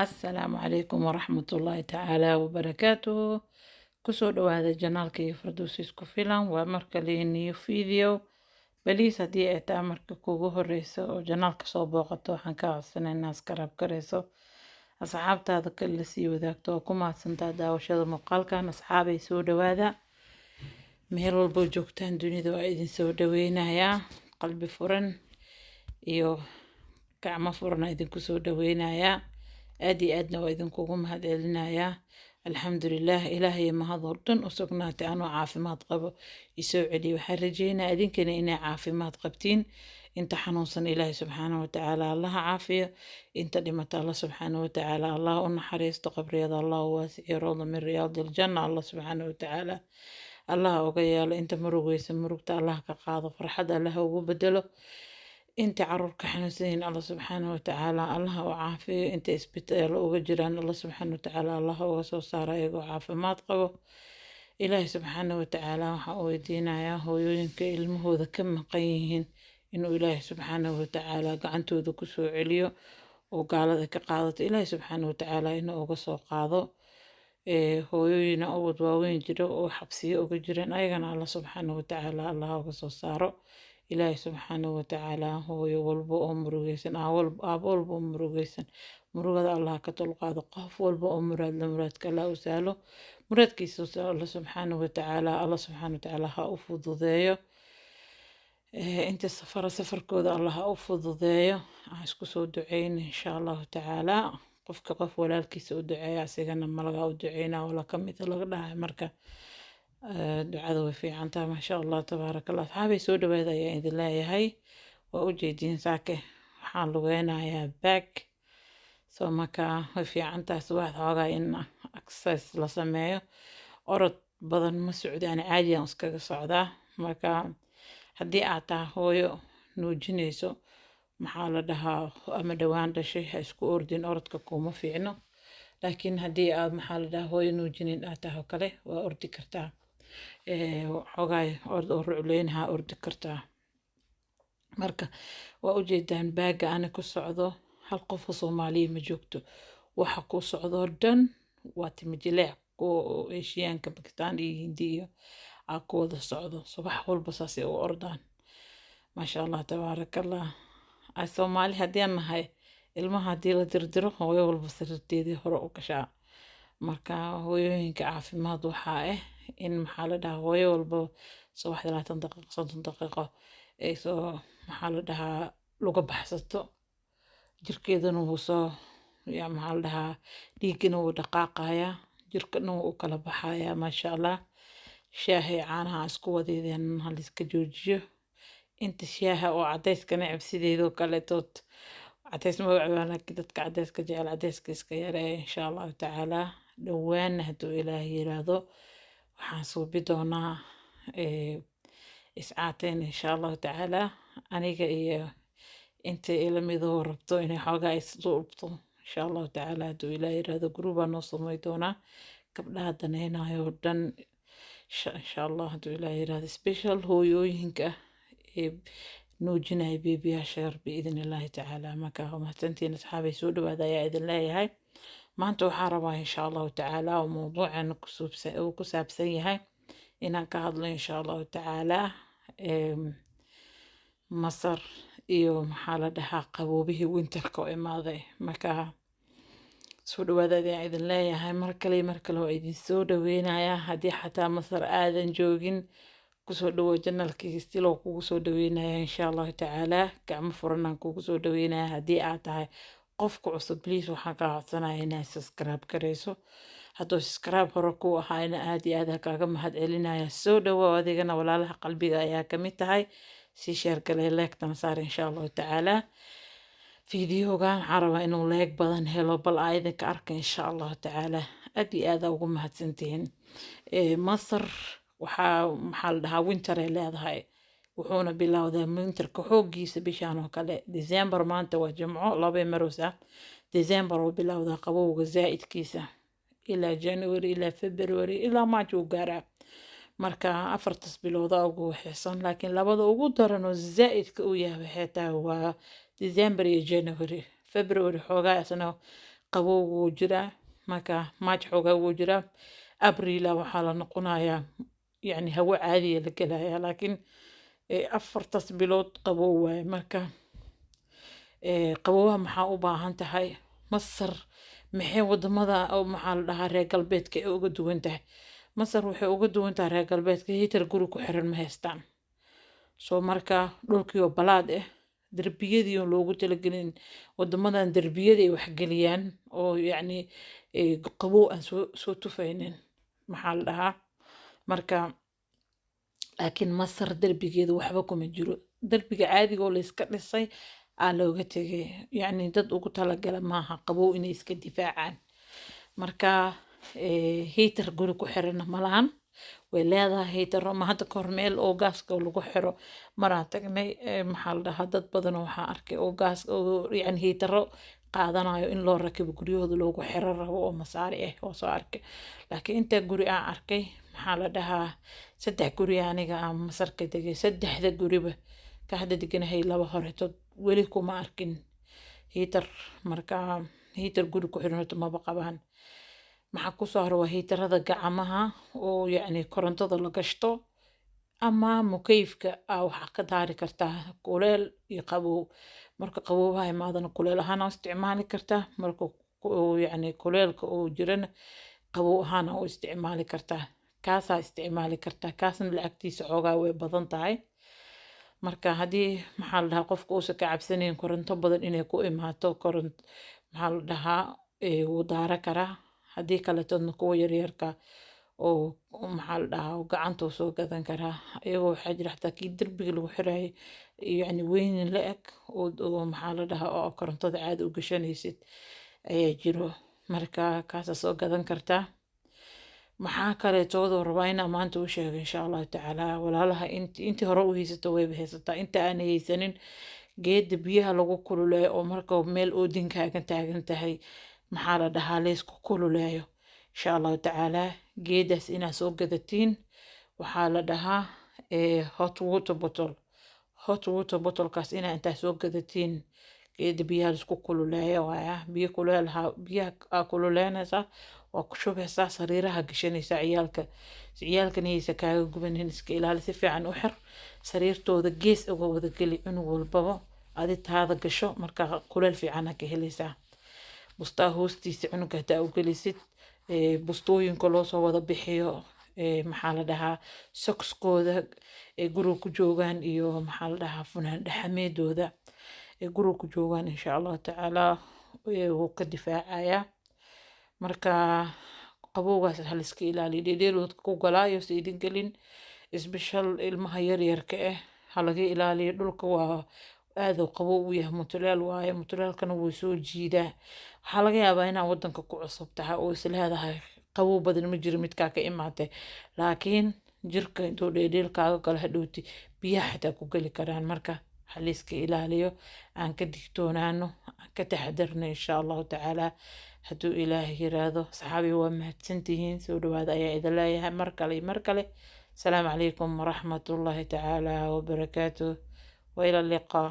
Asalaamu calaykum waraxmatullaahi tacaala wabarakaatuhu. Kusoo dhawaada channelkayga Fardoos Isku Filan. Waa marka new video. Please, haddii ay tahay marka kugu horeyso oo channelka soo booqato, waxaan kaa codsanay inaad subscribe gareyso, asxaabtaada kale la sii wadaagto. Oo ku mahadsantaa daawashada muuqaalkan. Asxaabay, soo dhawaada meel walboo joogtaan dunida. Waa idin soo dhaweynayaa, qalbi furan iyo gacmo furan idinku soo dhaweynayaa. Aad iyo aadna waa idinkugu mahad celinayaa. Alxamdulilah, Ilaahay mahad oo dhan u sugnaatay, anoo caafimaad qabo isoo celiya. Waxaan rajeynayaa idinkana inay caafimaad qabtiin. Inta xanuunsan Ilaahay subxaana watacaala Allaha caafiyo. Inta dhimata Allah subxaana watacaala Allah u naxariisto, qabriyada Allah u waasiciyo, rawda min riyaadi aljanna Allah subxaana watacaala Allah uga yeelo. Inta murugeysa murugta Allah ka qaado, farxad Allah ugu bedelo. Inta caruurka xanuunsan yihiin Allah subxaana watacaala Allah u caafiyo. Inta isbitaalo uga jiraan Allah subxaana watacaala Allah uga soo saaro iyagoo caafimaad qabo. Ilaahay subxaana watacaala waxaan u weydiinayaa hooyooyinka ilmahooda ka maqan yihiin inuu Ilaahay subxaana watacaala gacantooda kusoo celiyo, oo gaalada ka qaadato Ilaahay subxaana watacaala inuu uga soo qaado. Hooyooyina ubad waaweyn jiro oo xabsiyo uga jiraan, ayagana Allah subxaana watacaala Allah uga soo saaro. Ilaahay subxaana watacaala hooyo walba oo murugeysan, aabo walba oo murugeysan, murugada Allah ka dulqaado. Qof walba oo muraadla, muraadka Allah u sahlo, muraadkiisa Allah subxaana watacaala, Allah subxaana watacaala ha u fududeeyo. Inta safara safarkooda Allah ha u fududeeyo. Aan isku soo duceyn insha Allahu tacaala. Qofka qof walaalkiisa u duceeya, asigana malaga u duceynaa wala ka mid laga dhahay. Marka ducada way fiican tahay. Maasha Allah, tabaaraka Allah. Asxaabay, soo dhawaada ayaan idin leeyahay. Waa ujeediin, saake waxaan lugeynayaa back. So marka way fiican tahay subaxda xoogaa in exercise la sameeyo. Orod badan ma socdo ani, caadi aan iskaga socdaa. Marka haddii aad tahay hooyo nuujinayso, maxaa la dhahaa, ama dhowaan dhashay, ha isku ordin, orodka kuma fiicno. Laakiin haddii aad, maxaa la dhahaa, hooyo nuujinin aad tahay oo kale, waa ordi kartaa. Xoogaa ord oo rucleynaha ordi kartaa. Marka waa ujeedaan baaga ani ku socdo, hal qofka Soomaaliya ma joogto. Waxa ku socdoo dhan waa timijileec, kuwa Eeshiyaanka, Bakistaan iyo Hindi iyo aa ku wada socdo. Subax walba saasay u ordaan. Maasha Allah, tabaaraka Allah. Ay Soomaali haddii aan nahay, ilmaha haddii la dirdiro, hooyo walba sariirteedii hore u gashaa. Marka hooyooyinka caafimaad waxaa ah in, maxaa la dhahaa, hooyo walba subax 30 daqiiqo, 30 daqiiqo ay soo, maxaa la dhahaa, luga baxsato. Jirkeedana wuu soo ya, maxaa la dhahaa, dhiiggana wuu dhaqaaqayaa, jirkana wuu u kala baxayaa. Maasha Allah. Shaaha iyo caanaha isku wadeedeen haliska joojiyo. Inta shaaha oo cadayska necab sideedoo kaletood, cadays ma cabaan, laakiin dadka cadayska jecel, cadayska iska yareeya insha Allahu tacaala. Dhowaana hadduu Ilaahay yiraahdo waxaan suubi doonaa iscaateen insha Allahu tacaala, aniga iyo inta ila midoo rabto inay xoogaa isduubto. Insha Allahu tacaala, hadduu Ilaahay yiraahdo, groupaa noo samey doonaa gabdhaha daneynayo oo dhan insha Allah, hadduu Ilaahay yiraahdo, special hooyooyinka ee nuujinaya beebiyaasha yar, biidn Illaahi tacaala. Marka mahadsantiin asxaabay, soo dhawaada ayaa idin leeyahay. Maanta waxaan rabaa insha Allahu tacaala oo mowduuceena uu ku saabsan yahay inaan ka hadlo insha Allahu tacaala Masar iyo, maxaa la dhahaa, qaboobihii winterka oo imaaday. Marka soo dhawaada ayaan idin leeyahay mar kale iyo mar kale. Waa idin soo dhaweynayaa. Haddii xataa Masar aadan joogin, kusoo dhawo channelkii, still oo kugu soo dhaweynaya insha Allahu tacaala. Gacmo furanaan kugu soo dhaweynaya. Haddii aad tahay qofka cusub, please, waxaan kaa codsanaya inaad subscribe garayso. Hadduu subscribe hore ku ahaayna, aad iyo aad kaaga mahad celinaya. Soo dhawow adigana, walaalaha qalbiga ayaa kamid tahay. Sii share galay, liketana saar insha Allahu tacaala. Fiidiyogan waxaan rabaa inuu like badan helo, bal aa idinka arka insha Allahu tacaala. Aad iyo aad aa ugu mahadsantihiin. Masar waxaa, maxaa la dhahaa, winter ay leedahay, wuxuuna bilowdaa winterka xooggiisa bishaan oo kale, December. Maanta waa Jimco, labay marowsa. December uu bilowdaa qabowga zaa'idkiisa, ilaa January, ilaa February, ilaa March uu gaaraa. Marka afartas bilooda ugu waxaysan, laakiin labada ugu daran oo zaa'idka u yahay waxay tahay waa December iyo January. February xoogaa isna. Qabow wuu jiraa, marka March xoogaa wuu jiraa. Abriila waxaa la noqonayaa, yacni, hawo caadiya la gelayaa, laakiin 4taas bilood qabow waaye. Marka qaboobaha maxaa u baahan tahay? Masar maxay wadamada oo, maxaa la dhahaa, reer galbeedka ay uga duwan tahay? Masar waxay uga duwan tahay reer galbeedka, heater guri ku xiran ma haystaan. Soo marka dhulkii oo balaad ah, derbiyadii oo loogu talagelin, wadamadan derbiyada ay waxgeliyaan oo, yacni, qabow aan soo tufaynin, maxaa la dhahaa. Marka laakiin Masar derbigeeda waxba kuma jiro. Derbiga caadiga oo layska dhisay aa looga tegay, yacni dad ugu talagala maaha qabow inay iska difaacaan. Marka heater guri ku xirana malahan. Way leedahay heatero ma hadda kahor meel oo gaaska lagu xiro maraan tagnay, maxaa la dhahaa, dad badan oo waxaa arkay oo gaas oo, yacni, heatero qaadanayo in loo rakibo, guryahooda loogu xiro rabo, oo Masaari ah oo soo arkay. Laakiin inta guri aan arkay, maxaa la dhahaa, saddex guri aniga aan Masar ka degay, saddexda guriba ka hadda deganahay, laba horetood weli kuma arkin heater. Marka heater guri ku xiran horta maba qabaan. Maxaa kusoo hara? Waa heaterada gacmaha oo, yacni, korontada la gashto ama mukeyfka aa waxaa ka daari kartaa kuleel iyo qabow. Marka qaboobaha imaadana kuleel ahaan aa u isticmaali kartaa, marka yacni kuleelka uu jirana qabow ahaan aa u isticmaali kartaa. Kaasaa isticmaali kartaa, kaasna lacagtiisa xoogaa way badan tahay. Marka haddii, maxaa la dhahaa, qofka uusan ka cabsanayn koronto badan inay ku imaato koronto, maxaa la dhahaa, wuu daara karaa. Haddii kaletoodna kuwa yaryarka oo, maxaa la dhahaa, gacanta uu soo gadan karaa. Iyagoo waxaa jira xataa kii derbiga lagu xirayay, yacni weynin la eg oo, maxaa la dhahaa, oo korontada caadi u gashanaysid ayaa jiro. Marka kaasaa soo gadan kartaa. Maxaa kaleetoodoo rabaa inaa maanta u sheego, insha Allahu tacaala, walaalaha? Intii hore u haysato wayba haysataa, inta aanay haysanin, geeda biyaha lagu kululeeyo oo marka meel oodinkaaga taagan tahay, maxaa la dhahaa, laysku kululeeyo, insha Allahu tacaala geedaas inaad soo gadatiin. Waxaa la dhahaa hot water bottle. Hot water bottlekaas inaa intaa soo gadatiin, geeda biyaha laisku kululeeyo waaya. Biyo kuleelha, biyaha aa kululeynaysaa, waa ku shubeysaa, sariiraha gashanaysaa ciyaalka, si ciyaalkan aysan kaaga gubanin. Iska ilaali, si fiican u xir, sariirtooda gees uga wada geli, cunug walbaba adi taada gasho. Marka kuleel fiican ka helaysaa. Bustaa hoostiisa cunuga hadaa u gelisid, bustooyinka loo soo wada bixiyo, maxaa la dhahaa, sockskooda ay guriga ku joogaan iyo, maxaa la dhahaa, funaan dhaxameedooda ay guriga ku joogaan, insha Allahu tacaala wuu ka difaacayaa. Marka qabowgaas ha liska ilaaliyo, dheedheeloodka ku galaayo si idin gelin, isbishal ilmaha yaryarka ah ha laga ilaaliyo. Dhulka waa aad uu qabow u yahay, mutuleel waaye, mutuleelkana wuu soo jiidaa. Waxaa laga yaabaa inaa wadanka ku cusub tahay oo is leedahay qabow badan ma jiro midkaa ka imaatay, laakiin jirka intuu dheedheelkaaga galo, hadhowti biyaha xitaa ku geli karaan. Marka ha layska ilaaliyo, aan ka digtoonaano, aan ka taxadarno, insha Allahu tacaala, hadduu Ilaahay yiraahdo. Saxaabi, waa mahadsantihiin, soo dhawaada ayaa idin leeyahay mar kale iyo mar kale. Asalaamu calaykum waraxmatullaahi tacaala wabarakaatuh, wa ila liqaa.